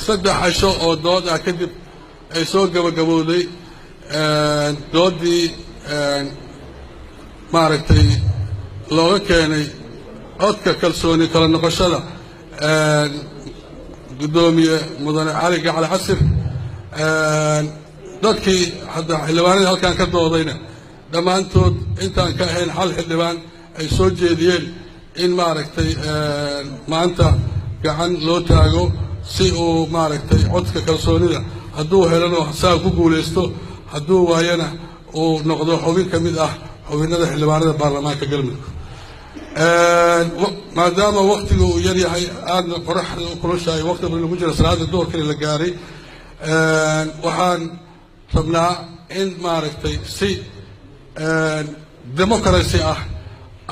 Saddex casho oo dood ah kadib ay soo gabagabowday doodii maaragtay looga keenay codka kalsooni kala noqoshada guddoomiye mudane Cali Gacal Casir. Dadkii hadda xildhibaanadii halkan ka doodayna dhammaantood intaan ka ahayn hal xildhibaan ay soo jeediyeen in maaragtay maanta gacan loo taago si uu maaragtay codka kalsoonida hadduu helano saa ku guulaysto, hadduu waayana uu noqdo xubin ka mid ah xubinnada xildhibaanada baarlamaanka Galmudug. Maadaama waktiga uu yar yahay, aadna qoraxda u kulushahay, waqti ba lagu jira, salaada duhurkani la gaaray, waxaan rabnaa in maaragtay si democracy ah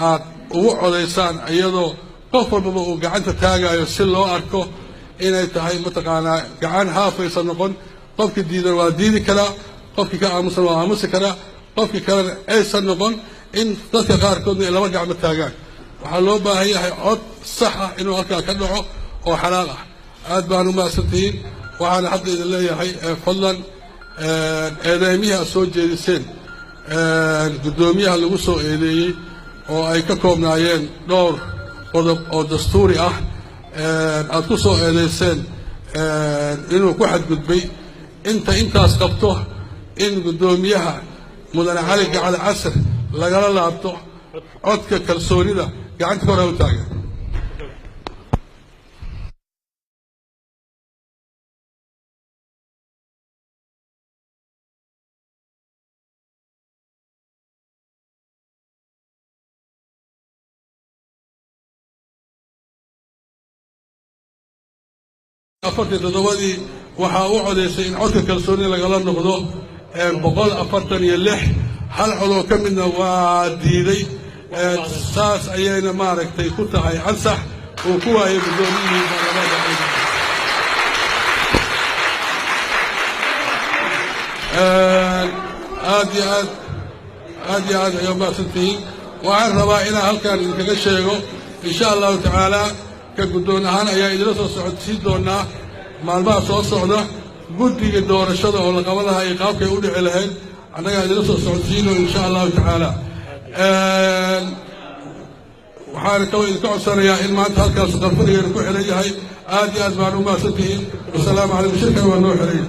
aad ugu codaysaan, iyadoo qof walbaba uu gacanta taagayo si loo arko inay tahay mataqaanaa gacan haafaysa noqon. Qofkii diidan waa diidi karaa, qofkii ka aamusan waa aamusi karaa, qofkii kalena aysan noqon in dadka qaarkoodna ay laba gacmo taagaan. Waxaa loo baahan yahay cod sax ah inuu halkaa ka dhaco oo xalaal ah. Aad baan u mahadsantihiin. Waxaana hadda idin leeyahay, fadlan eedeymihii aad soo jeediseen guddoomiyaha lagu soo eedeeyey oo ay ka koobnaayeen dhowr qodob oo dastuuri ah aad ku soo eedeyseen inuu ku xadgudbay, inta intaas qabto in guddoomiyaha mudane Cali Gacal Casir lagala laabto codka kalsoonida, gacanta kor ha u taagan. 47-dii waxaa u codaysay in codka kalsoonida lagala noqdo 146, hal codoo ka midna waa diiday. Saas ayayna maaragtay ku tahay ansax uu ku waayay guddoomiyihii baarlamaanka. Aad iyo aad, aad iyo aad ayaa umahadsantihiin. Waxaan rabaa inaan halkan idinkaga sheego, insha Allahu tacaala, ka guddoon ahaan ayaa idinla soo socodsiin doonaa maalmaha soo socda guddiga doorashada oo la qaban lahaa iyo qaabkay u dhici lahayd. Annagaa idinla soo socodsiino insha Allahu tacaala. Waxaan kaloo idinka codsanayaa in maanta halkaas qarfadhigeena ku xihan yahay. Aad iyo aad baan u mahadsantihiin. Wasalaamu calaykum. Shirkan waa noo xiray.